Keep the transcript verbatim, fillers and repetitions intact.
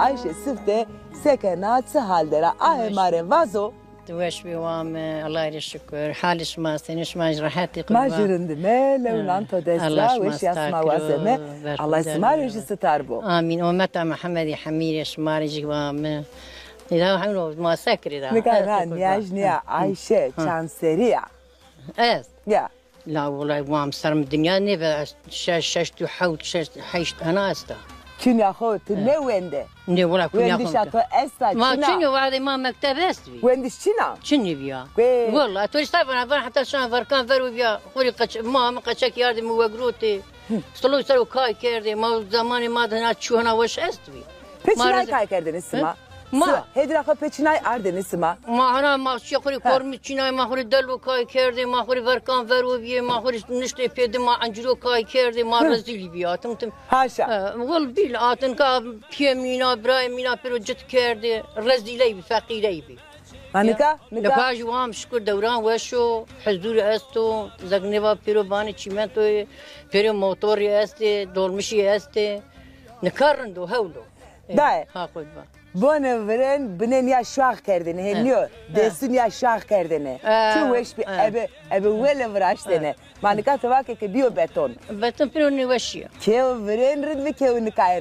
Ayşe Sifte, se kena, çi hal der a? Ahê ma rê vazo. Ti weş bî, wa mi, Allahî rê şukur. Halê şima senî, şima jî rehetî, qurban. Ma jî rind îme, lewnan to dest ra, weşîya sima wazeme. Allah sima rê jî sitar bo. Amîn. Ometa Mehemedî Hemî rê şima rê jî wa mi. Nîya hemro ma se kirî da. Nika na nîyaj nîya Ayşe, çand serî ya? Ez? Ya. La wulay, wa mi ser mi dinya nêbe, ez şeş, şeşt û hewt, şeşt, heşt hena esta. Çinya xo, ti ne wende? Nê, wulay, kunya xo. Wendişa to esta, çina? Ma çinî, wadê ma mekteb est bî. Wendiş çina? Çinî bîya. Wulay, to îşte vana, vana heta şan verkan ver û bîya. Xo rê qeç-, ma mi qeçek yardê mi wegrotê. Silo ser o kay kerdê. Ma zemanê ma de hena çû hena weş est bî. Pê çinay kay kerdêne sima? Ma. Sima. Hêdîra xo pê çinay ardêne sima? Ma hana ma şîya xo rê kormî çinay, ma xo rê delo kay kerdê, ma xo rê verkan ver o bîyê, ma xo rê niştê pê di, ma encîro kay kerdê, ma rezîlî bîya. Tim tim. Haşa. He, wul bîl atin ka pîyê mîna, birayê mîna pêro cit kerdê, rezîley bî, feqîrey bî. Ma nika, nika? Nika jî wam şukur dewran weş o, huzur esto, zegnêva pêro banê çîmentoyê, pêro motorî estê, dolmişî estê. Nika rind o, hewl o. Daye. Ha, xo ba. Bone virên, binên ya şax kerdêne, hê nîyo, destûn ya şax kerdêne. Çi weş bî, ebe, ebe wele viraştêne. Ma nika ti vake ke bîyo beton. Beton pêro nêweşî ya. Kew virên rind bi kew nika